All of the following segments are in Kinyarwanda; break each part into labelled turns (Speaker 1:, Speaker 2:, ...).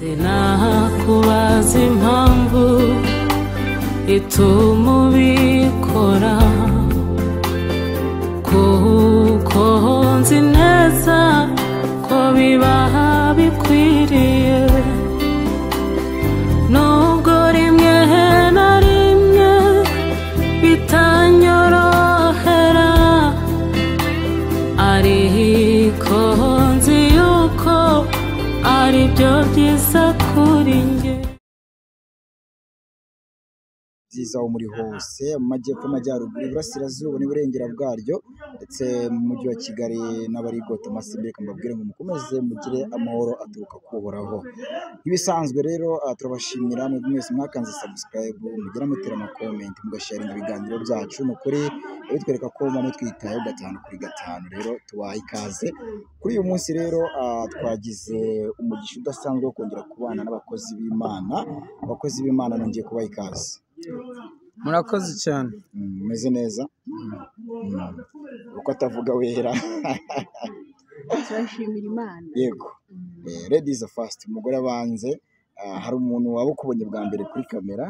Speaker 1: Sinakubaza impamvu ituma ubikora, kuko nzi neza ko biba bikwiriye. Nubwo rimwe na rimwe bitanyorohera, ariko nzi yuko ari byo byiza kuri njye.
Speaker 2: Byiza aho muri hose, mu majyepfo, amajyaruguru, iburasirazuba n'iburengera bwaryo, ndetse mu mujyi wa Kigali n'abarigota amasimbi, reka mbabwire ngo mukomeze mugire amahoro aturuka kuhoraho. Nk'ibisanzwe rero turabashimira mwebwe mwese mwakanze subscribe, mugera mutera amakomenti, mugasharinga ibiganiro byacu. Ni ukuri bitwereka ko muba mutwitayeho 5 kuri 5. Rero tubaha ikaze kuri uyu munsi. Rero twagize umugisha udasanzwe wo kongera kubana n'abakozi b'Imana. Abakozi b'Imana, nongeye kubaha ikaze.
Speaker 3: Murakoze cyane.
Speaker 2: Umeze neza? Uko atavuga wera.
Speaker 4: Turashimira Imana.
Speaker 2: Yego. Ladies first, umugore abanze. Hari umuntu waba ukubonye bwa mbere kuri kamera,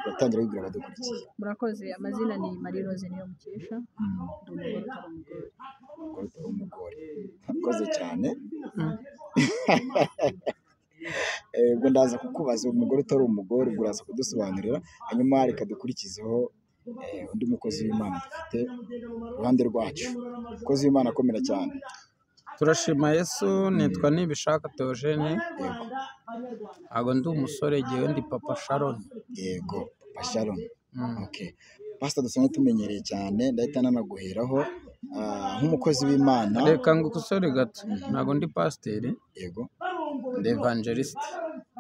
Speaker 2: uratangira wibwira abadukurikiye.
Speaker 4: Murakoze. Amazina ni Marie Rose Niyo Mukesha, ndi umugore utari umugore.
Speaker 2: Umugore utari umugore, murakoze cyane. Ubwo ndaza kukubaza umugore utari umugore, ubwo uraza kudusobanurira. Hanyuma reka dukurikizeho undi mukozi w'Imana dufite iruhande rwacu. Umukozi w'Imana, akomera cyane.
Speaker 3: Turashima Yesu. Nitwa Nibishaka Theogene. Ntabwo ndi umusore, ngewe ndi Papa Sharon.
Speaker 2: Yego, Papa Sharon. Okay, pastor dusanzwe tumenyereye cyane, ndahita nanaguheraho nk'umukozi w'Imana.
Speaker 3: Reka ngukosore gato, ntabwo ndi pasiteri. Ndi evangeliste.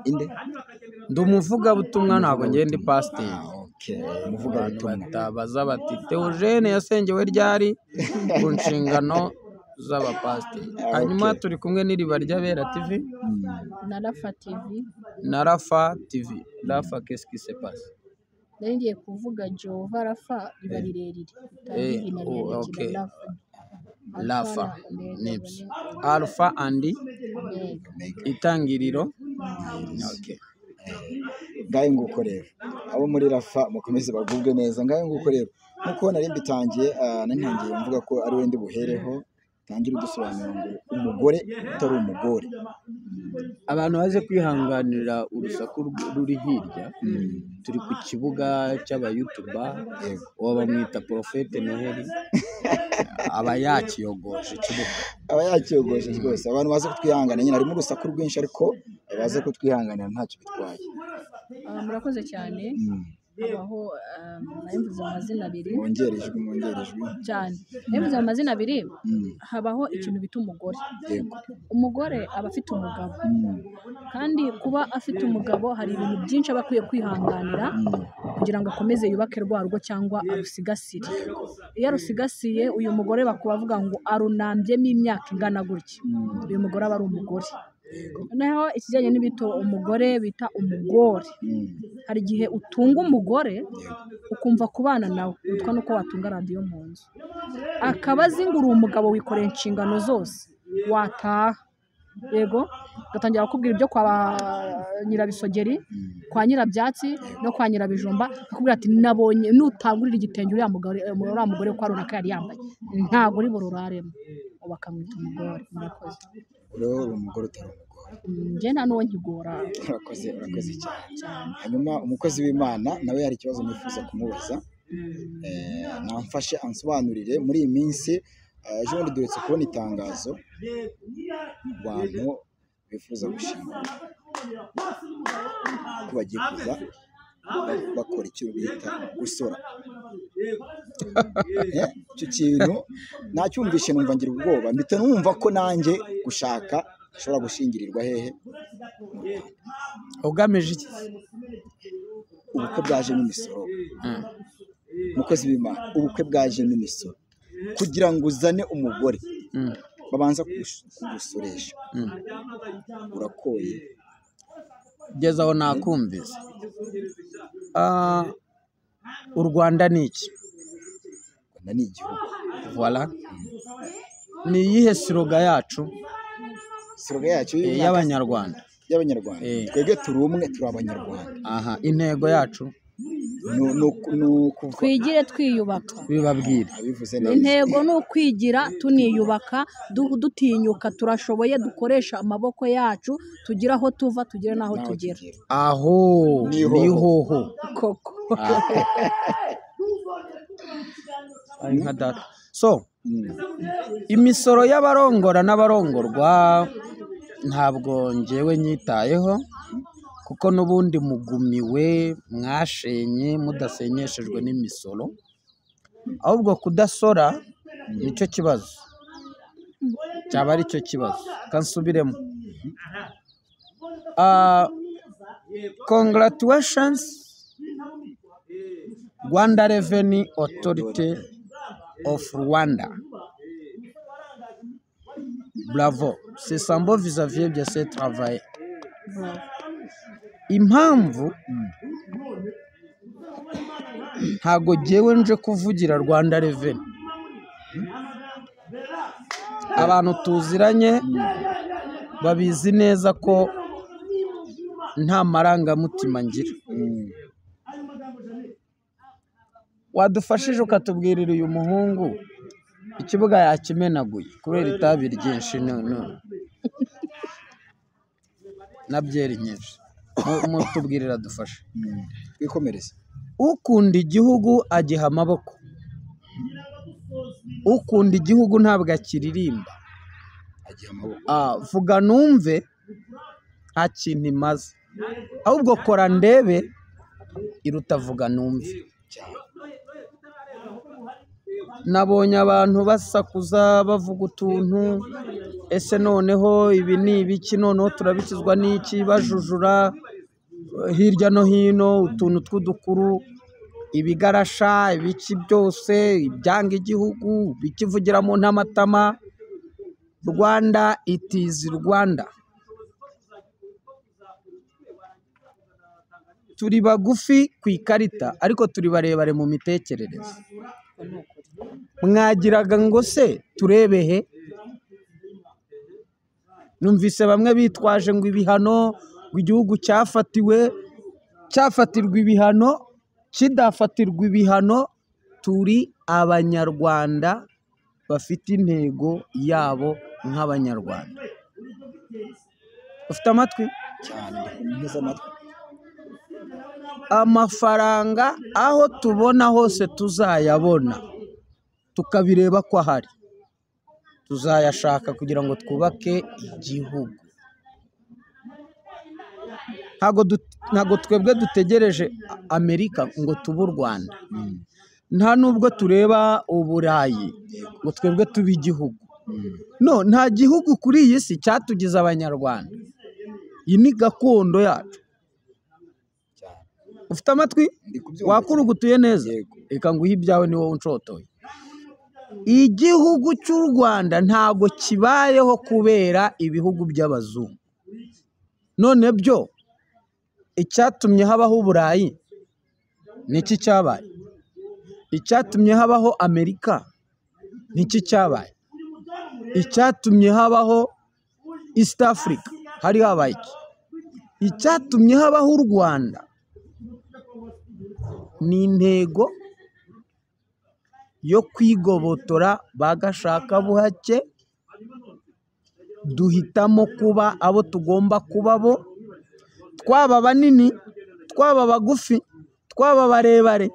Speaker 2: Inde?
Speaker 3: Ndi umuvugabutumwa, ntabwo ngewe ndi pasiteri.
Speaker 2: Ah, okay.
Speaker 3: Abantu
Speaker 2: Umuvugabutumwa.
Speaker 3: batabaza bati Theogene yasengewe ryari ku nshingano z'abapasiteri? Hanyuma turi kumwe n'Iriba ry'Abera TV.
Speaker 4: Na Rafa TV.
Speaker 3: Na Rafa TV. Rafa, qu'est-ce qui se passe?
Speaker 4: Nari ngiye kuvuga Jehova Rafa, riba rirerire. Utangirira
Speaker 3: Oh, okay.
Speaker 4: Rafa.
Speaker 3: Rafa.
Speaker 4: Alpha na Omega.
Speaker 3: Nibyo, Alpha and
Speaker 4: Omega.
Speaker 2: Omega.
Speaker 3: Itangiriro, okay.
Speaker 2: Ngahe nguko rero, abo muri Rafa mukomeze bagubwe neza. Ngahe nguko rero, nkuko nari mbitangiye, nari ntangiye mvuga ko ari we ndi buhereho, tangire udusobanura ngo umugore utari umugore.
Speaker 3: Abantu baze kwihanganira urusaku ruri hirya, turi ku kibuga cy'abayutuba. Uwo bamwita Porofete Noheli, aba yakiyogoje ikibuga.
Speaker 2: Aba yakiyogoje rwose. Abantu baze kutwihanganira nyine, harimo urusaku rwinshi, ariko baze kutwihanganira, ntacyo bitwaye.
Speaker 4: Ah, murakoze cyane. Habaho nari mvuze amazina abiri.
Speaker 2: Mwongere ijwi, mwongere ijwi.
Speaker 4: Cyane, nari mvuze amazina abiri. Habaho ikintu bita umugore. Umugore aba afite umugabo, kandi kuba afite umugabo hari ibintu byinshi aba akwiye kwihanganira kugira ngo akomeze yubake rwa rugo cyangwa arusigasire. Iyo arusigasiye, uyu mugore bakaba bavuga ngo arunambyemo imyaka ingana gutya. Uyu mugore aba ari umugore. Noneho ikijyanye n'ibito umugore bita umugore, hari igihe utunga umugore ukumva kubana nawe witwa nuko watunga radiyo mu nzu, akaba azi ngo uri umugabo wikoreye inshingano zose, wataha, yego, agatangira kukubwira ibyo kwa ba nyirabisogeri, kwa nyirabyatsi no kwa nyirabijumba, akakubwira ati nabonye nutangurira igitenge uriya mugore kwa runaka yari yambaye, ntabwo uri bururaremo. Ubu bakamwita umugore. Murakoze.
Speaker 2: Rero uri umugore utari umugore.
Speaker 4: Njye nta n'uwo nkigora.
Speaker 2: Urakoze, urakoze cyane.
Speaker 4: Cyane.
Speaker 2: Hanyuma umukozi w'Imana nawe hari ikibazo nifuza kumubaza. Namfashe ansobanurire. Muri iyi minsi, ejo bundi duherutse kubona itangazo ku bantu bifuza gushinga ko bagiye kuza bakora icyo bita gusora. Icyo kintu nacyumvishe numva ngira ubwoba, mpita numva ko nanjye gushaka ashobora gushingirirwa hehe mu Rwanda.
Speaker 3: Ugamije iki?
Speaker 2: Ubukwe bwajemo imisoro. Umukozi w'Imana, ubukwe bwajemo imisoro, kugira ngo uzane umugore babanza kugusoresha. Urakoye?
Speaker 3: Kugeza aho nakumvise. U Rwanda ni iki?
Speaker 2: Rwanda ni igihugu.
Speaker 3: Voilà. Ni iyihe slogan yacu?
Speaker 2: Slogan yacu y'uyu mwaka?
Speaker 3: Y'Abanyarwanda.
Speaker 2: Y'abanyarwanda. Twebwe turi umwe, turi abanyarwanda.
Speaker 3: Aha, intego yacu
Speaker 4: twigire twiyubaka.
Speaker 3: Bibabwire.
Speaker 4: Intego ni ukwigira tuniyubaka, dutinyuka, turashoboye, dukoresha amaboko yacu, tugira aho tuva, tugire n'aho tugera.
Speaker 3: Aho niho
Speaker 4: koko.
Speaker 3: Nka data. So imisoro y'abarongora n'abarongorwa ntabwo ngewe nyitayeho, kuko n'ubundi mugumiwe mwashenye mudasenyeshejwe n'imisoro, ahubwo kudasora nicyo kibazo, cyaba ari cyo kibazo. Kansubiremo. Congratulations Rwanda Revenue Authority of Rwanda. Bravo, c'est Sambo vis-à-vis de ce travail. Impamvu ntago jyewe nje kuvugira Rwanda Revenue. Abantu tuziranye babizi neza ko nta marangamutima ngira. Wadufashije ukatubwirira uyu muhungu ikibuga yakimenaguye kubera itabi ryinshi na byeri nyinshi. Mutubwirira dufashe.
Speaker 2: Twikomereze.
Speaker 3: Ukunda igihugu agiha amaboko. Ukunda igihugu ntabwo akiririmba,
Speaker 2: agiha amaboko.
Speaker 3: Vuga numve nta kintu imaze, ahubwo kora ndebe iruta vuga numve. Nabonye abantu basakuza bavuga utuntu, ese noneho ibi ni ibiki, noneho turabikizwa n'iki, bajujura hirya no hino utuntu tw'udukuru, ibigarasha, ibiki byose, ibyanga igihugu, bikivugira mu ntamatama. Rwanda it is Rwanda. Turi bagufi ku ikarita ariko turi barebare mu mitekerereze. Mwagiraga ngo se turebe he? Numvise bamwe bitwaje ngo ibihano, ngo igihugu cyafatiwe, cyafatirwa ibihano, kidafatirwa ibihano. Turi abanyarwanda bafite intego yabo nk'abanyarwanda. Ufite amatwi?
Speaker 2: Cyane, nteze amatwi.
Speaker 3: Amafaranga aho tubona hose tuzayabona, tukabireba ko ahari, tuzayashaka kugira ngo twubake igihugu. Ntabwo twebwe dutegereje Amerika ngo tube u Rwanda, nta nubwo tureba Uburayi ngo twebwe tube igihugu. No, nta gihugu kuri iyi si cyatugize abanyarwanda. Iyi ni gakondo yacu. Ufite amatwi? Wakurugutuye neza? Reka nguhe ibyawe, ni wowe unshotoye. Igihugu cy'u Rwanda ntago kibayeho kubera ibihugu by'abazungu. None byo icyatumye habaho Uburayi niki cyabaye? Icyatumye habaho Amerika niki cyabaye? Icyatumye habaho East Africa hari habaye iki? Icyatumye habaho u Rwanda ni intego yo kwigobotora bagashaka buhake, duhitamo kuba abo tugomba kuba bo, twaba banini, twaba bagufi, twaba barebare,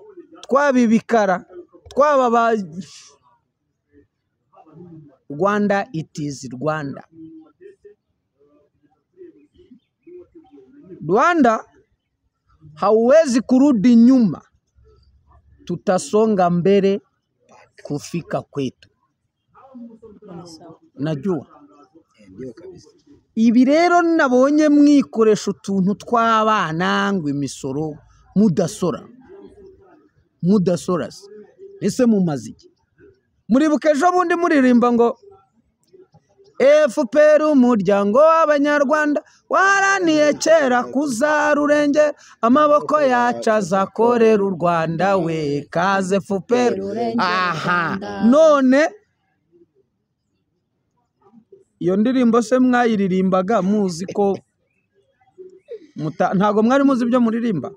Speaker 3: twaba ibikara, twaba ba Rwanda it is Rwanda. Rwanda hauwezi kurudi nyuma, tutasonga mbele kufika kwetu. Najua ibi rero nabonye mwikoresha utuntu tw'abana ngo imisoro mudasora, mudasora ese mumaze iki? Muribuka ejo bundi muririmba ngo FPR umuryango w'abanyarwanda waharaniye kera kuzarurengera, amaboko yacu azakorera u Rwanda we kaze FPR. Aha, none iyo ndirimbo se mwayiririmbaga muzi ko Ntabwo mwari muzi ibyo muririmba.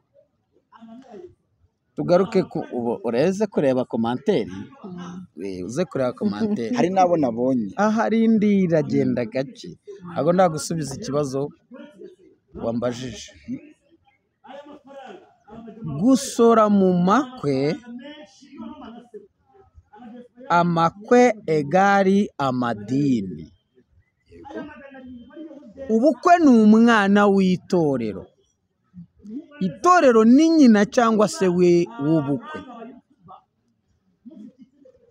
Speaker 3: Tugaruke ku ubu ureze kureba commentaire, uze kureba commentaire.
Speaker 2: Hari n'abo nabonye.
Speaker 3: Ahari indi iragenda gake. Ntabwo ndagusubiza ikibazo wambajije. Gusora mu makwe, amakwe egari amadini. Ubukwe ni umwana w'itorero. Itorero ni nyina cyangwa se we w'ubukwe.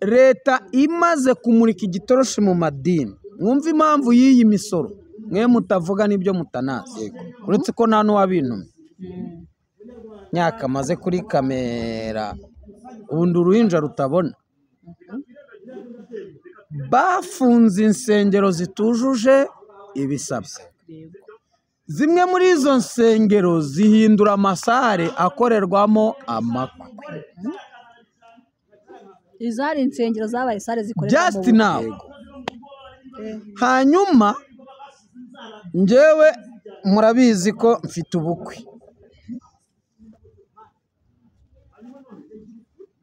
Speaker 3: Leta imaze kumurika igitoroshi mu madini. Mwumve impamvu y'iyi misoro. Mwe mutavuga n'ibyo mutanazi. Uretse ko nta n'uwabintumye. Myaka maze kuri kamera ubundi uruhinja rutabona. Bafunze insengero zitujuje ibisabwa. Zimwe muri izo nsengero zihindura amasare akorerwamo amakwe.
Speaker 4: Izari insengero zabaye sare zikorerwamo.
Speaker 3: Just now. Hanyuma njyewe murabizi ko mfite ubukwe.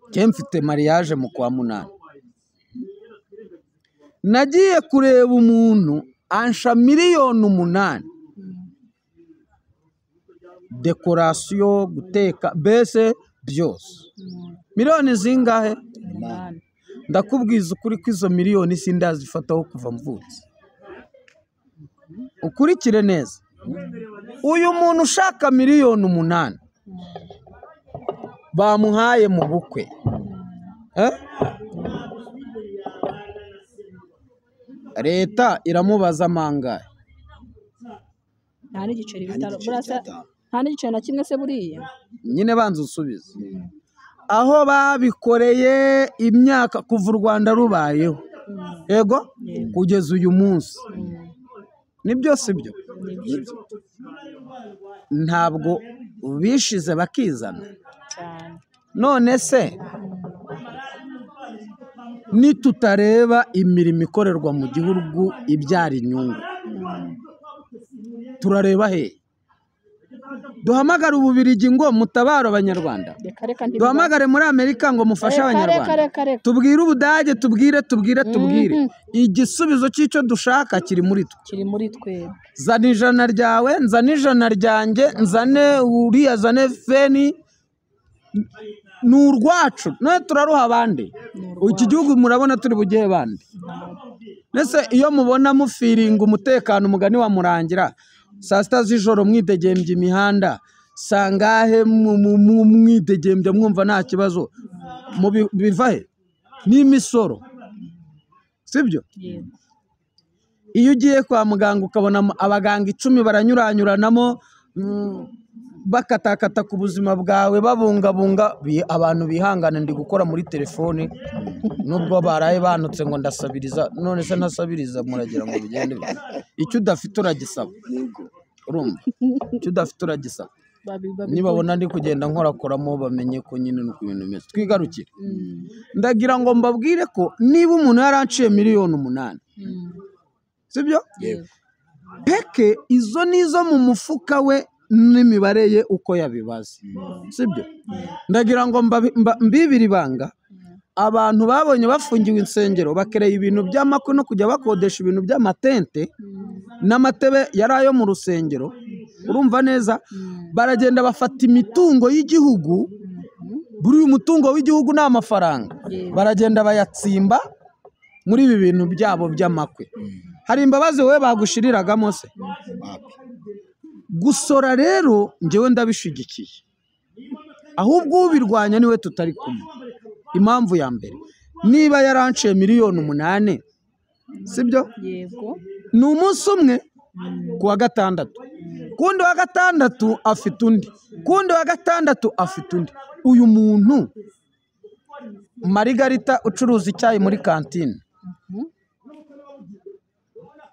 Speaker 3: Njye mfite mariage mu kwa 8. Nagiye kureba umuntu ansha 8,000,000. Dekorasiyo, guteka, bese byose. Miliyoni zingahe?
Speaker 4: 8.
Speaker 3: Ndakubwiza ukuri ko izo miliyoni sindazifataho kuva mvutse. Ukurikire neza. Uyu muntu ushaka 8,000,000 bamuhaye mu bukwe. Leta iramubaza mangahe?
Speaker 4: Nta n'igiceri bitaro. Nta n'igiceri na kimwe se buriya?
Speaker 3: Nyine banza usubize. Aho babikoreye imyaka kuva u Rwanda rubayeho. Yego? Kugeza uyu munsi. Ni byose byo. Ntabwo bishize bakizana. None se nitutareba imirimo ikorerwa mu gihugu ibyara inyungu, turareba he? Duhamagare Ububirigi ngo mutabare Abanyarwanda, duhamagare muri Amerika ngo mufashe Abanyarwanda, tubwire Ubudage, tubwire tubwire tubwire. Igisubizo cy'icyo dushaka kiri muri twe,
Speaker 4: kiri muri twe.
Speaker 3: Zana ijana ryawe, nzane ijana ryanjye, nzane uriya, zane feni, ni urwacu. None turaruha abandi. Iki gihugu murabona turi bugihe bandi. Nese iyo mubona mufiringa umutekano umugani wa Murangira, saa sita z'ijoro mwidegembya imihanda, sangahe mwidegembya mwumva nta kibazo, biva he? Ni imisoro, sibyo? Iyo ugiye kwa muganga ukabona abaganga 10 baranyuranyuranamo bakatakata ku buzima bwawe, babungabunga abantu bihangane. Ndi gukora muri telefone nubwo baraye banutse ngo ndasabiriza. None se ntasabiriza muragira ngo bigende? Icyo udafite uragisaba. Urumva? Icyo udafite uragisaba. Nibabona ndi kugenda nkorakoramo bamenye ko nyine nuko ibintu bimeze. Twigarukire. Ndagira ngo mbabwire ko niba umuntu yaranciye 8,000,000, sibyo? Peke izo nizo mu mufuka we n'imibare ye uko yabibaze, sibyo? Ndagira ngo mbibiri banga abantu babonye bafungiwe insengero bakereye ibintu by'amakwe no kujya bakodesha ibintu by'amatente n'amatebe yari ayo mu rusengero, urumva neza? Baragenda bafata imitungo y'igihugu. Buri umutungo w'igihugu ni amafaranga, baragenda bayatsimba muri ibi bintu byabo by'amakwe. Hari imbabazi wowe bagushiriragamo se? Gusora rero njyewe ndabishigikiye, ahubwo ubirwanya niwe tutari kumwe. Impamvu ya mbere, niba yaranciye 8,000,000, sibyo?
Speaker 4: Yego.
Speaker 3: Ni umunsi umwe ku wa gatandatu, kundi wa gatandatu afite undi, kundi wa gatandatu afite undi. Uyu muntu Marigarita ucuruza icyayi muri kantine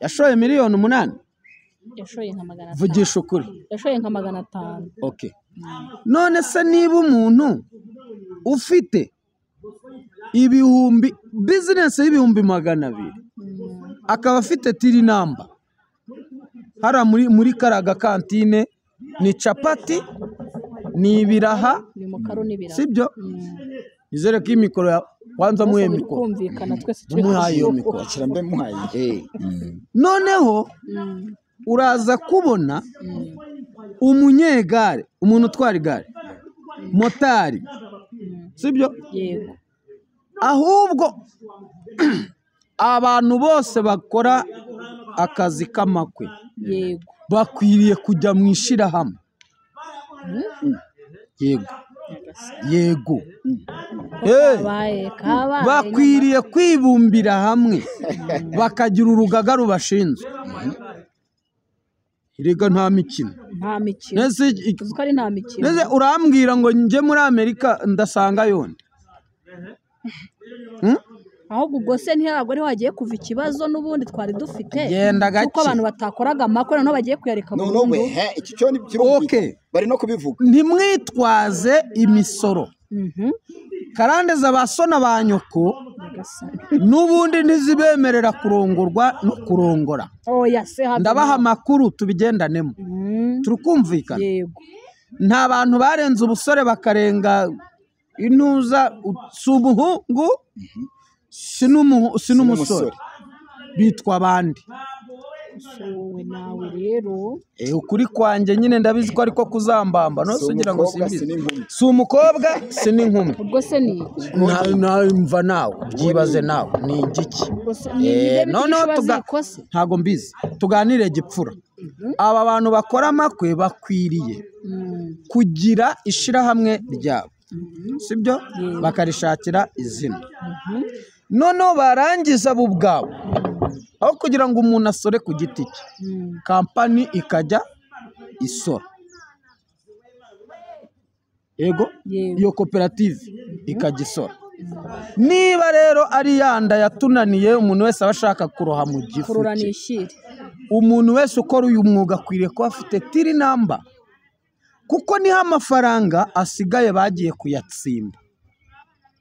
Speaker 3: yashoye 8,000,000.
Speaker 4: Yashoye nka 500.
Speaker 3: Vugisha ukuri.
Speaker 4: Yashoye nka 500.
Speaker 3: Okay. None se niba umuntu ufite ibihumbi business y'ibihumbi 200 akaba afite tiri namba hara muri karaga kantine Ni capati, ni ibiraha,
Speaker 4: Ni mukaro n'ibiraha.
Speaker 3: Sibyo? Nizere ko iyi mikoro ya kwanza muhe mikoro.
Speaker 4: Kumvikana twese turi
Speaker 3: Muhaye iyo mikoro.
Speaker 2: Akira mbe muhaye.
Speaker 3: Noneho uraza kubona umunyegare, umuntu utwara igare, motari, sibyo?
Speaker 4: Yego.
Speaker 3: Ahubwo abantu bose bakora akazi k'amakwe
Speaker 4: Yego.
Speaker 3: bakwiriye kujya mu ishyirahamwe. Yego. Yego.
Speaker 4: Kabaye.
Speaker 3: Bakwiriye kwibumbira hamwe bakagira urugaga rubashinzwe. Erega nta mikino.
Speaker 4: Nta mikino. Uzi ko ari nta mikino.
Speaker 3: Nese urambwira ngo njye muri Amerika ndasanga yonde.
Speaker 4: Ahubwo ubwo se ntabwo ari wagiye kuva ikibazo n'ubundi twari dufite.
Speaker 3: Genda gake.
Speaker 4: Kuko abantu batakoraga amakwe noneho bagiye kuyareka
Speaker 2: burundu. No we iki cyo ni
Speaker 3: okay.
Speaker 2: Bari no kubivuga.
Speaker 3: Ntimwitwaze imisoro. Karande za basona ba nyoko n'ubundi ntizibemerera kurongorwa no kurongora.
Speaker 4: Oya se habe.
Speaker 3: Ndabaha amakuru tubigendanemo. Turukumvikana.
Speaker 4: Yego.
Speaker 3: Nta bantu barenze ubusore bakarenga intuza subuhungu sinumusore bitwa abandi.
Speaker 4: Wowe nawe rero
Speaker 3: ukuri kwanjye nyine ndabizi ko ariko kuzambamba no sugira ngo simbizi. Si umukobwa si n'inkumi.
Speaker 4: Ubwo se ni
Speaker 3: mva nawe byibaze nawe ni igiki? No ntago mbizi. Tuganire gipfura. Aba bantu bakora amakwe bakwiriye kugira ishirahamwe ryabo, sibyo? Bakarishakira izina. Noneho barangiza bo ubwabo, aho kugira ngo umuntu asore ku giti cye, kampani ikajya isora. Yego, iyo koperative ikajya isora. Niba rero ari yanda yatunaniye, umuntu wese aba ashaka kuroha mu gifu cye. Umuntu wese ukora uyu mwuga akwiriye kuba afite tiri namba, kuko niho amafaranga asigaye bagiye kuyatsinda.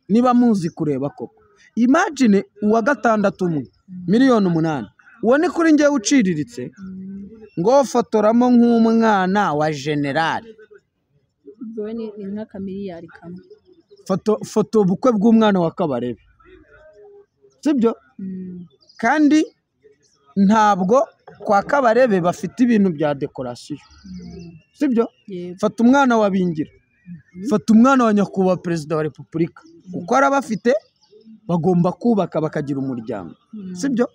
Speaker 3: Niba muzi kureba koko, imagine uwa gatandatu umwe 8,000,000, uwo ni kuri njyewe uciriritse ngo fotoramo nk'umwana wa generali.
Speaker 4: Ubwo ni nk'akamiliyari kamwe.
Speaker 3: Foto ubukwe bw'umwana wa Kabarebe, sibyo? Kandi ntabwo kwa Kabarebe bafite ibintu bya dekorasiyo, sibyo? Fata umwana wa Bingira, fata umwana wa nyakubahwa perezida wa repubulika, kuko arabafite bagomba kubaka bakagira umuryango, sibyo?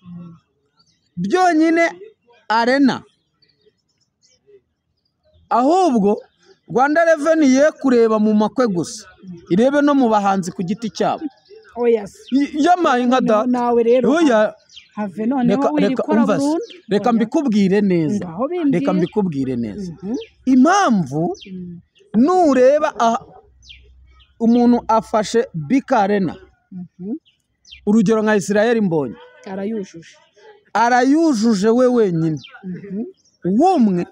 Speaker 3: Byonyine arena. Ahubwo Rwanda Revenue ye kureba mu makwe gusa, irebe no mu bahanzi ku giti cyabo. Yamaye nka da. Oya,
Speaker 4: have noneho wirikora burundu.
Speaker 3: Reka mbikubwire neza. Reka mbikubwire neza. Impamvu nureba umuntu afashe BK Arena, urugero nka Israel Mbonyi,
Speaker 4: arayujuje.
Speaker 3: Arayujuje we wenyine. Wumwe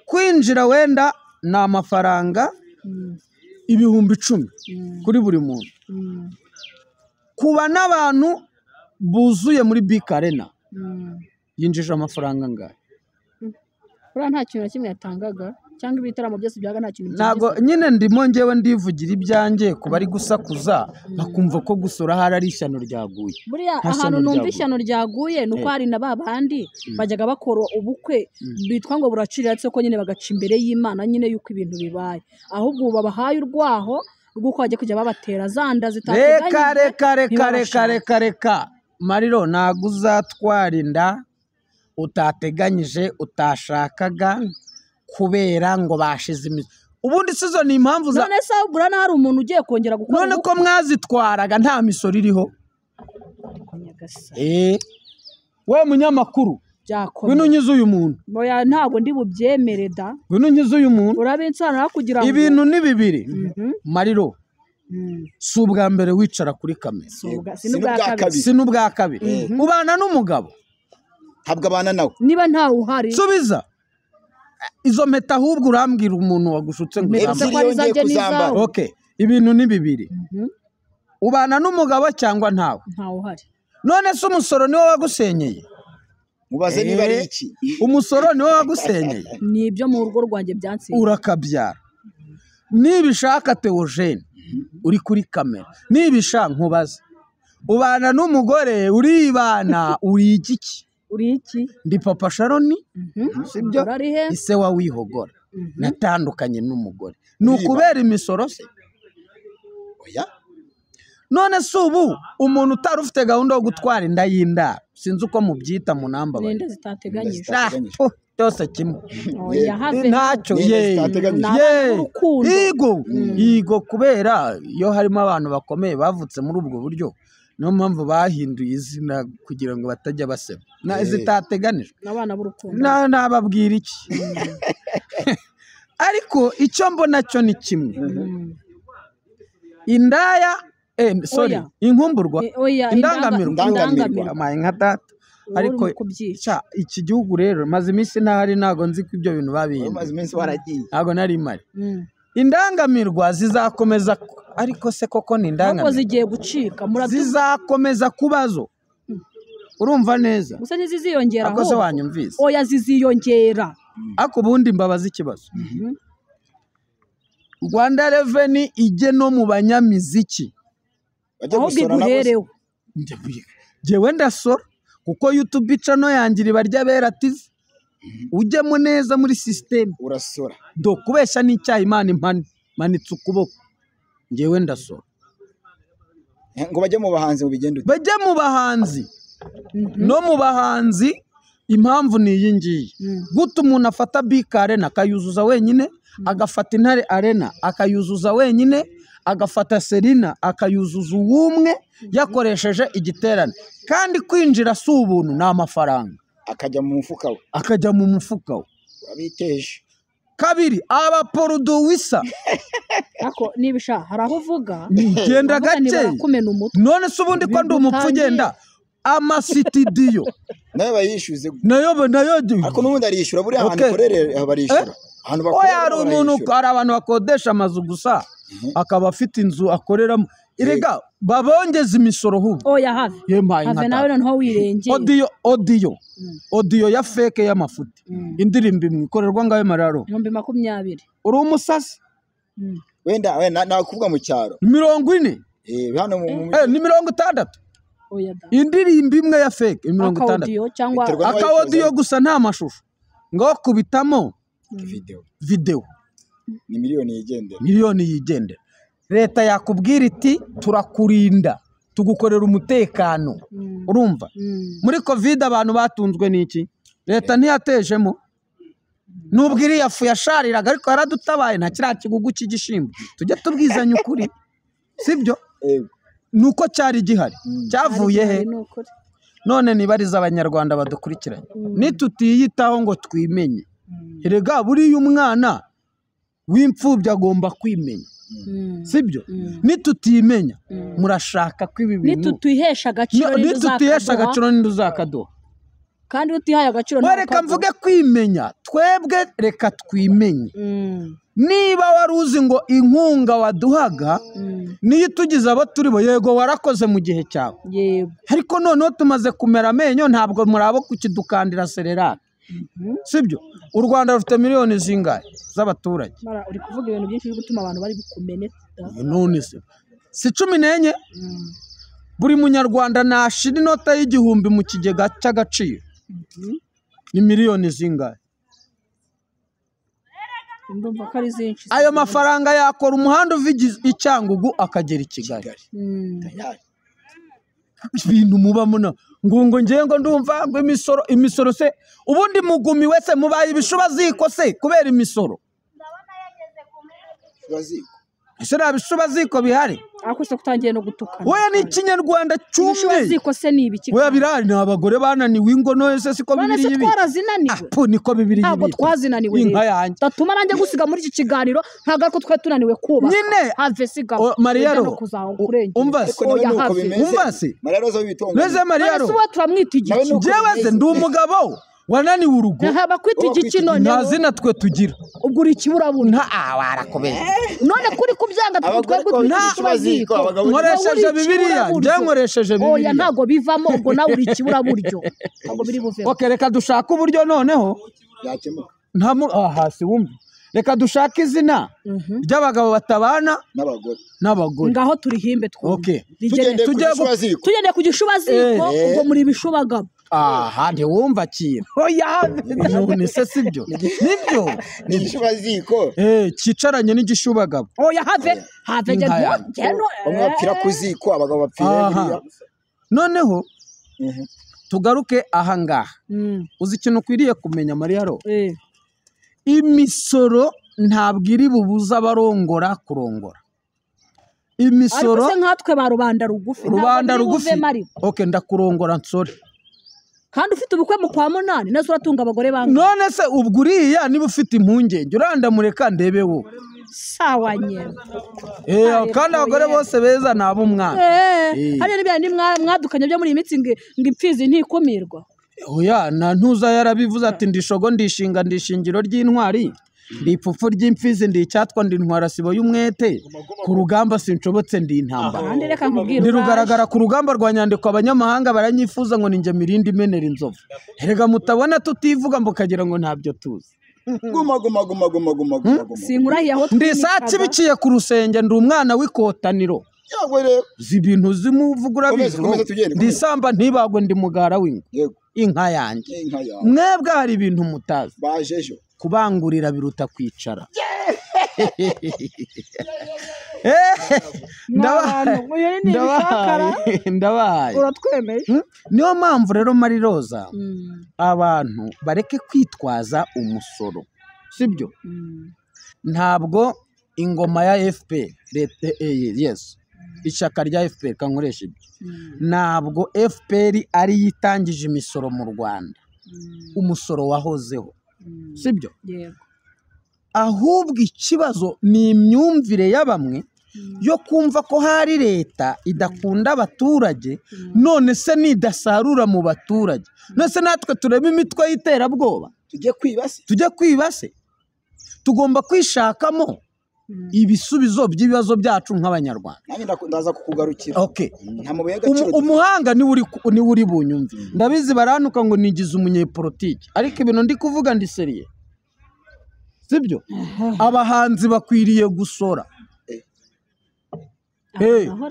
Speaker 3: kwinjira wenda ni amafaranga 10,000 kuri buri muntu. Kuba n'abantu buzuye muri BK Arena yinjije amafaranga angahe?
Speaker 4: Buriya nta kintu na kimwe yatangaga, cyangwa ibitaramo byose byaga nta kintu.
Speaker 3: Ntago nyine ndimo njyewe ndivugira ibyanjye kuba ari gusakuza bakumva ko gusora hari ari ishyano ryaguye.
Speaker 4: Buriya ahantu numva ishyano ryaguye nuko hari na babandi bajyaga bakora ubukwe bitwa ngo buraciriritse ko nyine bagaca imbere y'Imana nyine yuko ibintu bibaye. Ahubwo ubu babahaye urwaho rw'uko bajya kujya babatera zanda zitateganyijwe.
Speaker 3: Reka reka reka reka reka Mariro, ntago uzatwara inda utateganyije utashakaga kubera ngo bashize imizi. Ubundi sizo ni impamvu za
Speaker 4: none se ubura hari umuntu ugiye kongera gukora.
Speaker 3: None ko mwazitwaraga nta misoro iriho. We munyamakuru, ngwino unyize uyu muntu.
Speaker 4: Oya ntabwo ndi bubyemere da.
Speaker 3: Ngwino unyize uyu muntu.
Speaker 4: Urabinsobanura kugira ngo
Speaker 3: ibintu ni bibiri. Mariro, si ubwa mbere wicara kuri kamera, si n'ubwa kabiri. Ubana n'umugabo
Speaker 2: ntabwo abana nawe.
Speaker 4: Niba ntawe uhari
Speaker 3: subiza izo mpeta, ahubwo urambwira umuntu wagushutse ngo uzambare. Okay, ibintu ni bibiri. Ubana n'umugabo cyangwa ntawe?
Speaker 4: Ntawe uhari.
Speaker 3: None se umusoro niwo wagusenyeye?
Speaker 2: Mubaze niba ari iki.
Speaker 3: Umusoro niwe wagusenyeye.
Speaker 4: Ni ibyo mu rugo rwanjye byansenyeye.
Speaker 3: Urakabyara. Nibishaka Theogene uri kuri kamera, nibisha nkubaze, ubana n'umugore uribana uri iki?
Speaker 4: Uri iki?
Speaker 3: Ndi Papa Sharoni, sibyo? Ise wa wihogora. Natandukanye n'umugore. Ni ukubera imisoro se?
Speaker 2: Oya.
Speaker 3: None se ubu umuntu utari ufite gahunda yo gutwara inda y'indaro, sinzi uko mubyita munamba bari.
Speaker 4: N'inda zitateganyijwe.
Speaker 3: Byose kimwe.
Speaker 4: Oya have.
Speaker 3: Ntacyo ye. Yego. Yego kubera iyo harimo abantu bakomeye bavutse muri ubwo buryo, niyo mpamvu bahinduye izina kugira ngo batajya baseba. Na zitateganijwe.
Speaker 4: N'abana b'urukundo.
Speaker 3: Nababwira iki? Ariko icyo mbona cyo ni kimwe. Indaya sorry, inkumburwa, indangamirwa, amaye nka data. Ariko iki gihugu rero maze iminsi ntahari, ntago nzi ko ibyo bintu babihinduye.
Speaker 2: Maze iminsi waragiye.
Speaker 3: Ntago nari mari. Indangamirwa zizakomeza, ariko se koko ni indangamirwa
Speaker 4: zigiye gucika,
Speaker 3: zizakomeza kubazo. Urumva neza?
Speaker 4: Gusa ntiziziyongera
Speaker 3: aho. Akoze wanyumvise.
Speaker 4: Oya ziziyongera.
Speaker 3: Ariko ubundi mbabaza ikibazo. Rwanda Revenue ijye no mu banyamiziki.
Speaker 4: Ahubwo iguherewe.
Speaker 3: Jewe ndasora kuko YouTube channel yanjye riba ry'Abera TV. Ujyemo neza muri system.
Speaker 2: Urasora.
Speaker 3: Do kubesha n'icyaha Imana impane manitse ukuboko. Ngewe ndasora.
Speaker 2: Ngo bajye mu bahanzi mu bigendo.
Speaker 3: Bajye mu bahanzi. No mu bahanzi impamvu ni iyi ngiyi. Guta umuntu afata BK Arena akayuzuza wenyine, agafata Intare Arena akayuzuza wenyine, agafata Serena akayuzuza uwumwe yakoresheje igiterane. Kandi kwinjira si ubuntu, ni amafaranga.
Speaker 2: Akajya mu mufuka we.
Speaker 3: Akajya mu mufuka we.
Speaker 2: Abiteje.
Speaker 3: Kabiri, abaporuduwisa.
Speaker 4: Ako nibisha hari aho uvuga.
Speaker 3: Ngenda gake. None se ubundi ko ndi umupfu ugenda amasitidiyo.
Speaker 2: Nayo bayishyuze.
Speaker 3: Nayo
Speaker 2: ariko n'ubundi arishura buri ahantu korere barishura. Ahantu bakorera.
Speaker 3: Oya hari umuntu, hari abantu bakodesha amazu gusa akaba afite inzu akoreramo. Erega babongeza imisoro hubwo.
Speaker 4: Oya have. Have nawe noneho wirengeye.
Speaker 3: Audio. Audio ya fake y'amafuti. Indirimbo imwe ikorerwa ngayo mararo.
Speaker 4: 20,000.
Speaker 3: Uri umusasi?
Speaker 2: Wenda nakuvuga mu cyaro.
Speaker 3: 40.
Speaker 2: Hano mu
Speaker 3: ni 60.
Speaker 4: Oya da.
Speaker 3: Indirimbo imwe ya fake 60.
Speaker 4: Audio cyangwa
Speaker 3: aka audio gusa nta mashusho. Ngo kubitamo video.
Speaker 2: Ni miliyoni yigendera.
Speaker 3: Miliyoni yigendera. Leta yakubwira iti turakurinda, tugukorera umutekano. Urumva? Muri Covid abantu batunzwe n'iki? Leta ntiyatejemo. Nubwo iriya fu yashariraga ariko yaradutabaye, nta kiriya kigugu cy'igishimbo. Tujye tubwizanya ukuri. Sibyo? Nuko cyari gihari. Cyavuye he? None nibariza abanyarwanda badukurikiranye. Nitutiyitaho ngo twimenye. Erega buriya umwana w'imfubyi agomba kwimenya. Sibyo? Nitutimenya murashaka ko ibi bintu
Speaker 4: nitutihesha agaciro
Speaker 3: n'induzakaduha.
Speaker 4: Kandi utihaye agaciro.
Speaker 3: Reka mvuge kwimenya, twebwe reka twimenye. Niba wari uzi ngo inkunga waduhaga niyo itugize abo turi bo, yego warakoze mu gihe cyawe.
Speaker 4: Yego.
Speaker 3: Ariko noneho tumaze kumera amenyo, ntabwo murabo kukidukandira sererate. Sibyo? U Rwanda rufite miliyoni zingahe z'abaturage?
Speaker 4: Uri kuvuga ibintu byinshi biri gutuma abantu bari bukumeneka.
Speaker 3: None se si 14? Buri munyarwanda nashira inota y'1000 mu kigega cy'agaciro. Ni miliyoni zingahe?
Speaker 4: Ndumva ko ari zinshi.
Speaker 3: Ayo mafaranga yakora umuhanda uva i Cyangugu akagera i Kigali. Ibintu mubamo na ngo ngiye ngo ndumva ngo imisoro se ubundi mugumi wese mubaye ibishuba ziko se kubera imisoro. Ese nta bishuba ziko bihari?
Speaker 4: Ariko se kutangiye no gutukana.
Speaker 3: Oya ni ikinyarwanda cyumye.
Speaker 4: Ibishuba ziko se ni ibiki?
Speaker 3: Oya birahari, ni abagore bananiwe ingo ese siko bibiri
Speaker 4: ibi. None se twarazinaniwe?
Speaker 3: Apo niko bibiri ibi.
Speaker 4: Ntabwo twazinaniwe.
Speaker 3: Inka yanjye.
Speaker 4: Tatuma nanjye gusiga muri iki kiganiro ntabwo ariko twe tunaniwe kuba.
Speaker 3: Nyine
Speaker 4: have siga.
Speaker 3: Mariya ro. Umva se. Umva se.
Speaker 2: Mariya Roza w'ibitongo.
Speaker 3: Neze Mariya ro.
Speaker 4: None se turamwita igiki?
Speaker 3: Jewe se ndi umugabo Wananiwe urugo.
Speaker 4: Bakwita igiki none?
Speaker 3: Nta zina twe tugira.
Speaker 4: Ubwo uri ikiburabuntu.
Speaker 3: Nta warakobeye.
Speaker 4: None kuri kubyanga twebwe
Speaker 2: nta
Speaker 3: nkoresheje Bibiliya, njye nkoresheje Bibiliya.
Speaker 4: Oya ntago bivamo, ubwo nawe uri ikiburabuntu. Ntago biri buvemo.
Speaker 3: Okay, reka dushake uburyo noneho
Speaker 2: byakemuka.
Speaker 3: Nta hasi wumve. Reka dushake izina ry'abagabo batabana n'abagore.
Speaker 4: Ngaho turihimbe twumve.
Speaker 3: Okay.
Speaker 4: Tugende ku gishubaziko, ubwo muri bishubagabo.
Speaker 3: Aha ntiwumva kintu.
Speaker 4: Oya
Speaker 3: none se sibyo? Nibyo.
Speaker 2: Ni igishubaziko.
Speaker 3: Cyicaranye n'igishubagabo.
Speaker 4: Oya have have
Speaker 2: geno. Bamwe bapfira ku ziko, abagabo bapfira buriya.
Speaker 3: Noneho tugaruke aha ngaha. Uzi ikintu ukwiriye kumenya Mariya ro? Imisoro ntabwo iri bubuza abarongora kurongora. Imisoro
Speaker 4: ariko se nkatwe ba rubanda rugufi.
Speaker 3: Rubanda rugufi. Okay, ndakurongora nsore.
Speaker 4: Kandi ufite ubukwe mu kwa munani nazo uratunga abagore bangahe?
Speaker 3: None se ubwo uriya niba ufite impungenge urandamureka ndebe wo.
Speaker 4: Sawa nyene.
Speaker 3: Kandi abagore bose beza nabo umwana.
Speaker 4: Hariya n'ibya ni mwadukanye byo muri iyi mitsi ngo impfizi ntikumirwa.
Speaker 3: Oya na ntuza yarabivuze ati ndishogo ndishinga ndishingiro ry'intwari ndi ipfupfu ry'imfizi ndi icyatwa ndi intwara sibo y'umwete ku rugamba sinshobotse ndi intambara. Ndi rugaragara ku rugamba rwa nyandiko abanyamahanga baranyifuza ngo ninjye mirindi imenera inzovu. Erega mutabona tutivuga mbukagira ngo ntabyo tuzi.
Speaker 2: Guma guma guma guma guma guma.
Speaker 4: Sinkurahiye aho
Speaker 3: ndi isatsi biciye ku rusenge ndi umwana w'ikotaniro. Zibintu zimuvugura bizi. Ndi samba ntibagwe ndi mugara w'ingwe. Inka yanjye. Mwebwe hari ibintu mutazi.
Speaker 2: Bajejo.
Speaker 3: Kubangurira biruta kwicara. Ndabahaye.
Speaker 4: Uratwemeye.
Speaker 3: Niyo mpamvu rero Marie Roza abantu bareke kwitwaza umusoro. Sibyo? Ntabwo ingoma ya FPR leta yes. Ishyaka rya FPR kankoresha ibyo. Ntabwo FPR ari yitangije imisoro mu Rwanda. Umusoro wahozeho. Sibyo?
Speaker 4: Yego.
Speaker 3: Ahubwo ikibazo ni imyumvire ya bamwe yo kumva ko hari leta idakunda abaturage, none se nidasarura mu baturage. None se natwe turebe imitwe y'iterabwoba. Tujye kwibase. Tugomba kwishakamo ibisubizo by'ibibazo byacu nk'abanyarwanda.
Speaker 2: Nanjye ndaza kukugarukira.
Speaker 3: Okay.
Speaker 2: Nta mabuye y'agaciro.
Speaker 3: Umuhanga ni uri bunyumve. Ndabizi baranuka ngo nigize umunyepolitiki, ariko ibintu ndi kuvuga ndi seriye. Sibyo? Abahanzi bakwiriye gusora.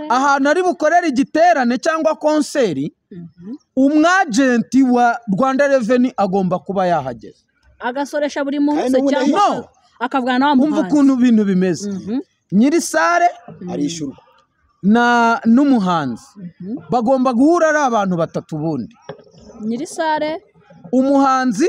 Speaker 3: Ahantu ari bukorera igiterane cyangwa konseri, umwagenti wa Rwanda Revenue agomba kuba yahageze.
Speaker 4: Agasoresha buri muntu se cyangwa akavugana na wa muhanzi.
Speaker 3: Umva ukuntu ibintu bimeze. Nyiri sare
Speaker 2: arishurwa
Speaker 3: na n'umuhanzi bagomba guhura ari abantu batatu bundi.
Speaker 4: Nyiri sare,
Speaker 3: umuhanzi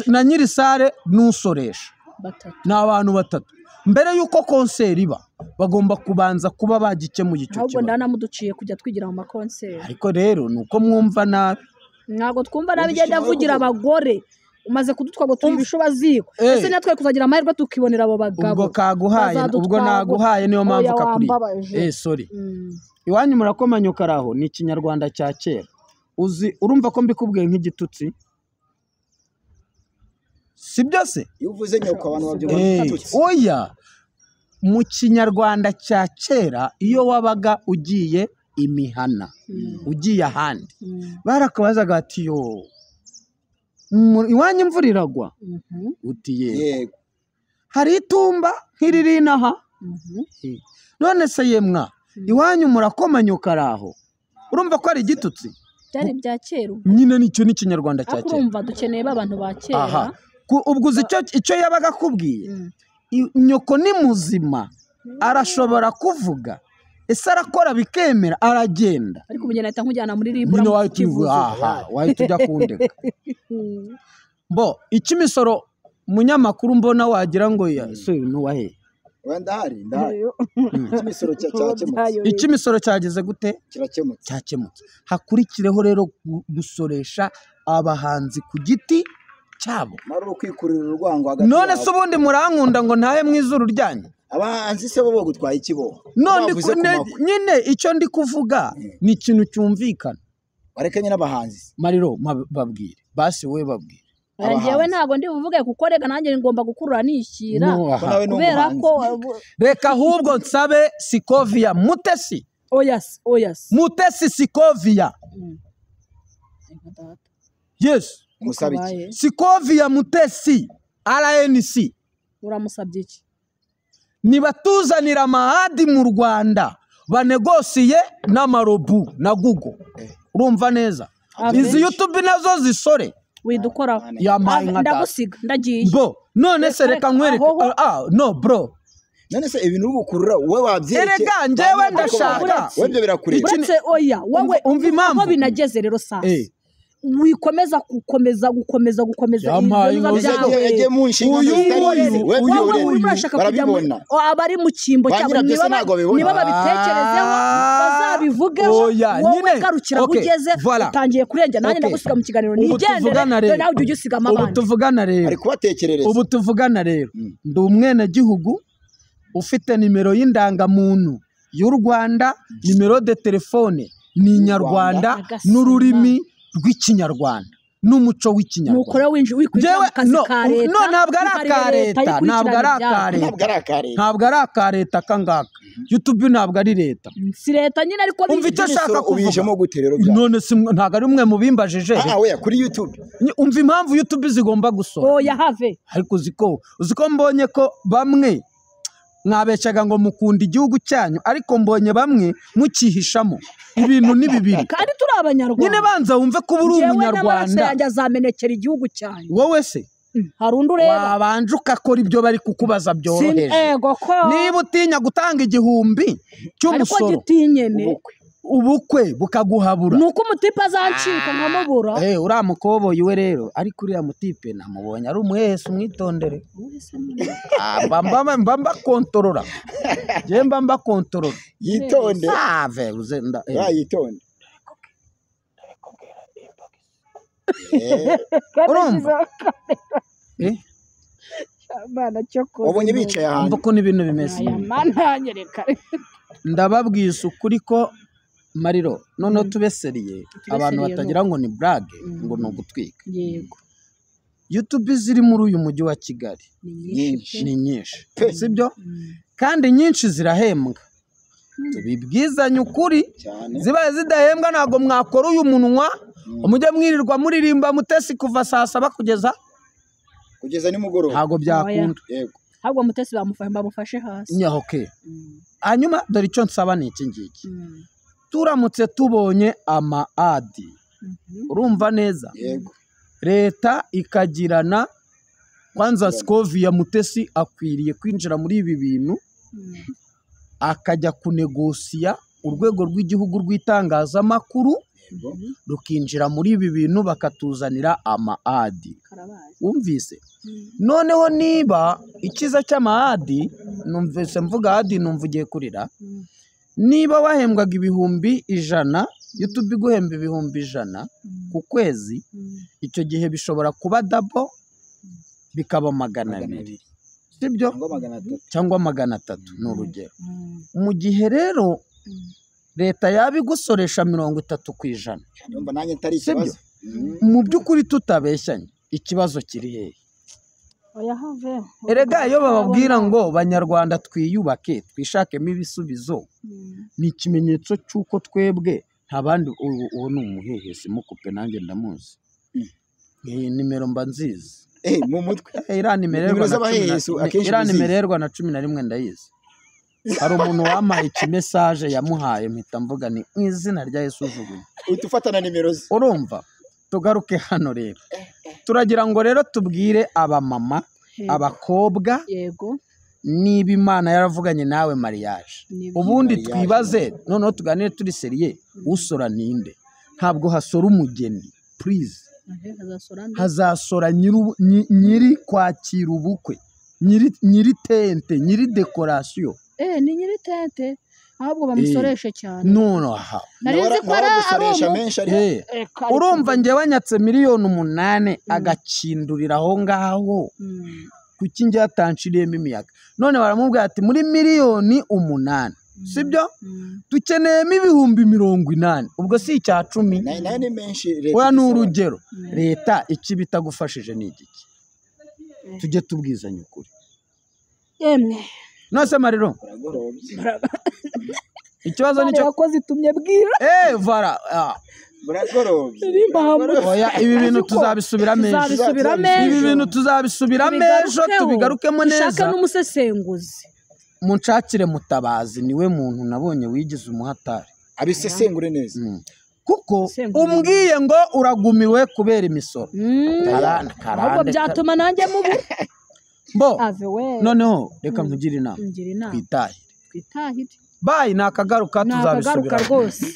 Speaker 3: na nyiri sare n'usoresha.
Speaker 4: Batatu.
Speaker 3: Ni abantu batatu. Mbere yuko konseri iba bagomba kubanza kuba bagikemuye icyo kibazo.
Speaker 4: Ahubwo ndanamuduciye kujya twigira mu makonseri.
Speaker 3: Ariko rero nuko mwumva nabi.
Speaker 4: Ntago twumva nabi, igenda avugira abagore. Umaze kudutwa ngo tubishoba ziko. Ese natwe kuzagira amahirwe tukibonera abo bagabo.
Speaker 3: Ubwo kaguhaye, ubwo naguhaye niyo mpamvu kakuri. Sorry. Iwanyu murakomanyuka araho ni ikinyarwanda cya kera. Uzi urumva ko mbikubwiye nk'igitutsi? Sibyo se?
Speaker 2: Iyo uvuze nyoko abantu babyumva nk'igitutsi.
Speaker 3: Oya. Mu kinyarwanda cya kera iyo wabaga ugiye imihana, ugiye ahandi, barakabazaga ati yo iwanyu imvura iragwa, uti yego. Hari itumba nk'iriri inaha, none se yemwa iwanyu murakomanyuka araho, urumva ko ari igitutsi?
Speaker 4: Byari bya kera
Speaker 3: nyine, nicyo ni ikinyarwanda cya kera.
Speaker 4: Urumva dukeneye abantu ba kera.
Speaker 3: Ubwo uzi icyo yabaga akubwiye? Nyoko ni muzima arashobora kuvuga, ese arakora bikemera aragenda.
Speaker 4: Ariko umugeni ahita nkujyana muri ribura
Speaker 3: mu kivuzo. Wahita ujya kundeka. Bo icy'imisoro munyamakuru mbona wagira ngo ya nuwahe?
Speaker 2: Ndahari. Icy'imisoro cyakemutse.
Speaker 3: Icy'imisoro cyageze gute?
Speaker 2: Kirakemutse.
Speaker 3: Cyakemutse. Hakurikireho rero gusoresha abahanzi ku giti cyabo.
Speaker 2: Mari ukwikurira urwango hagati.
Speaker 3: None se ubundi murankunda ngo ntahe mu izuru ryanyu?
Speaker 2: Abahanzi se bo gutwaye ikibo.
Speaker 3: None nyine icyo ndi kuvuga ni ikintu cyumvikana.
Speaker 2: Bareke nyine abahanzi.
Speaker 3: Mariro babwire. Basi we babwire.
Speaker 4: Njyewe ntabwo ndi buvuge kuko rega nanjye ngomba gukurura nishyira kubera ko
Speaker 3: reka ahubwo nsabe Sikovia Mutesi.
Speaker 4: Oyas, oyas.
Speaker 3: Mutesi Sikovia. Yes.
Speaker 2: Musabe iki?
Speaker 3: Sikovia Mutesi RNC.
Speaker 4: Uramusabye iki?
Speaker 3: Nibatuzanira amahadi mu Rwanda banegosiye n'amarobu na Google. Urumva neza? Izi YouTube nazo zisore.
Speaker 4: Widukoraho. Ndagusiga ndagiye.
Speaker 3: Bo, none se reka nkwereke. No bro.
Speaker 2: None se ibintu ugukurura wowe wabyereke.
Speaker 3: Erega njyewe ndashaka.
Speaker 2: Wowe ibyo birakureba.
Speaker 4: Uretse oya, wowe
Speaker 3: umva impamvu
Speaker 4: ko binageze rero sasa. Wikomeza gukomeza gukomeza gukomeza
Speaker 2: yagiye mu nshinga
Speaker 4: barabibona abari mu cyimbo cyabo niba babitekerezeho bazabivugeho wowe garukira ugeze utangiye kurengera nanjye ndagusiga mu kiganiro nigendere nawe ujye usigamo abandi.
Speaker 3: Ubu tuvugana rero
Speaker 2: ari kubatekerereza.
Speaker 3: Ubu tuvugana rero ndi umwenegihugu ufite nimero y'indangamuntu y'u Rwanda, nimero de telefone ni Inyarwanda n'ururimi rw'ikinyarwanda n'umuco w'ikinyarwanda.
Speaker 4: Nukora winji wikwinjira mu kazi ka leta.
Speaker 3: No, ntabwo ari aka leta, ntabwo ari aka leta, ntabwo ari aka leta kangaka. YouTube ntabwo ari leta.
Speaker 4: Si leta nyine ariko
Speaker 3: umva icyo ashaka
Speaker 2: kuvuga. Gute rero bya?
Speaker 3: None si ntabwo ari umwe mu bimbajije.
Speaker 2: Oya kuri YouTube.
Speaker 3: Umva impamvu YouTube zigomba gusora.
Speaker 4: Oya have.
Speaker 3: Ariko uziko mbonye ko bamwe mwabeshaga ngo mukunda igihugu cyanyu ariko mbonye bamwe mukihishamo ibintu ni bibiri
Speaker 4: kandi turi abanyarwanda.
Speaker 3: Nyine banza wumve ko uri umunyarwanda.
Speaker 4: Yanjye azamenekera igihugu cyanyu.
Speaker 3: Wowe se
Speaker 4: hari undi ureba
Speaker 3: wabanje ukakora ibyo bari kukubaza byoroheje. Niba utinya gutanga 1000 cy'umusoro
Speaker 4: ariko gitinyene
Speaker 3: ubukwe bukaguhabura
Speaker 4: nuko umutipe azancika nkamubura.
Speaker 3: Uriya mukoboyi we rero ariko uriya mutipe namubonye ari umuhehesi umwitondere. Mba mbakontorora. Njye mba mbakontorora.
Speaker 2: Yitonde. Yitonde.
Speaker 3: Urumva?
Speaker 2: Wabonye bicaye ahantu.
Speaker 3: Umva ukuntu ibintu bimeze. Ndababwiza ukuri ko Mariro noneho tubeseriye abantu batagira ngo ni blague ngo ni ugutwika.
Speaker 4: Yego.
Speaker 3: YouTube ziri muri uyu mujyi wa Kigali ni nyinshi, sibyo? Kandi nyinshi zirahembwa. Tubibwizanye ukuri, zibaye zidahembwa ntabwo mwakora uyu munwa mujye mwirirwa muririmba Mutesi kuva saa 7 kugeza
Speaker 2: nimugoroba.
Speaker 3: Ntabwo byakunda.
Speaker 2: Yego.
Speaker 4: Ahubwo Mutesi bamufashe hasi.
Speaker 3: Okay. Hanyuma dore icyo nsaba ni iki ngiki. Turamutse tubonye ama adi, urumva neza?
Speaker 2: Yego.
Speaker 3: Leta ikagirana kwanza Sikovia Mutesi akwiriye kwinjira muri ibi bintu akajya kunegosiya urwego rw'igihugu rw'itangazamakuru rukinjira muri ibi bintu bakatuzanira ama adi. Wumvise? Noneho niba ikiza cy'ama adi, numvise mvuga adi numva ugiye kurira. Niba wahembwaga 100,000 YouTube iguhemba 100,000 ku kwezi, icyo gihe bishobora kuba double bikaba 200, sibyo? Cyangwa 300 ni urugero. Mu gihe rero leta yabigusoresha 30%, sibyo? Mu by'ukuri tutabeshyanye ikibazo kiri hehe? Erega iyo bababwira ngo banyarwanda twiyubake twishakemo ibisubizo ni ikimenyetso cy'uko twebwe nta bandi. Uwo ni umuhehesi mukupe nanjye ndamuzi. Iyi nimero mba nzizi
Speaker 2: mu mutwe.
Speaker 3: Iriya nimero na 11 ndayizi. Hari umuntu wampaye ikimesaje yamuhaye mpita mvuga ni mu izina rya Yesu ujugunye.
Speaker 2: Uhita ufatana nimero ze.
Speaker 3: Urumva? Tugaruke hano rero. Turagira ngo rero tubwire abamama, abakobwa,
Speaker 4: yego,
Speaker 3: niba Imana yaravuganye nawe mariage, ubundi twibaze noneho tuganire turi seriye, usora ninde? Ntabwo hasora umugeni, please. Hazasora nyiri kwakira ubukwe, nyiri tente, nyiri decoration.
Speaker 4: Ni nyiri tente ahubwo bamusoreshe cyane.
Speaker 3: No aha.
Speaker 4: Nari ko ari
Speaker 3: urumva njye wanyatse 8,000,000 agakindurira aho ngaho. Kuki njye yatanshiriyemo imiyaga? None baramubwira ati muri 8,000,000 Sibyo? Dukeneyemo 80,000, ubwo si icya 10.
Speaker 2: Nayo ni menshi leta.
Speaker 3: Oya, ni urugero. Leta iki bitagufashije ni igiki? Tujye tubwizanya ukuri.
Speaker 4: Yemwe.
Speaker 3: Nose Mariro,
Speaker 2: Buragorobye.
Speaker 3: ikibazo nicyo
Speaker 4: Wakoze itumye bwira.
Speaker 3: Vara.
Speaker 2: Buragorobye.
Speaker 3: Oya, ibi bintu tuzabisubiramo ejo.
Speaker 4: Tuzabisubiramo
Speaker 3: Ibi
Speaker 4: ejo.
Speaker 3: bintu tuzabisubiramo ejo, tubigarukemo
Speaker 4: Dushake
Speaker 3: neza.
Speaker 4: n'umusesenguzi.
Speaker 3: Munshakire Mutabazi, niwe muntu nabonye wigize umuhatari.
Speaker 2: Abisesengure neza.
Speaker 3: Kuko
Speaker 4: Sengure.
Speaker 3: umbwiye ngo uragumiwe kubera imisoro.
Speaker 4: Ahubwo byatuma nanjye mubu.
Speaker 3: Bo,
Speaker 4: Ave we.
Speaker 3: noneho reka nkugire inama.
Speaker 4: Ngira inama.
Speaker 3: Twitahire.
Speaker 4: Twitahire.
Speaker 3: Bayi, nakagaruka
Speaker 4: Nakagaruka
Speaker 3: tuzabisubiramo.
Speaker 4: rwose.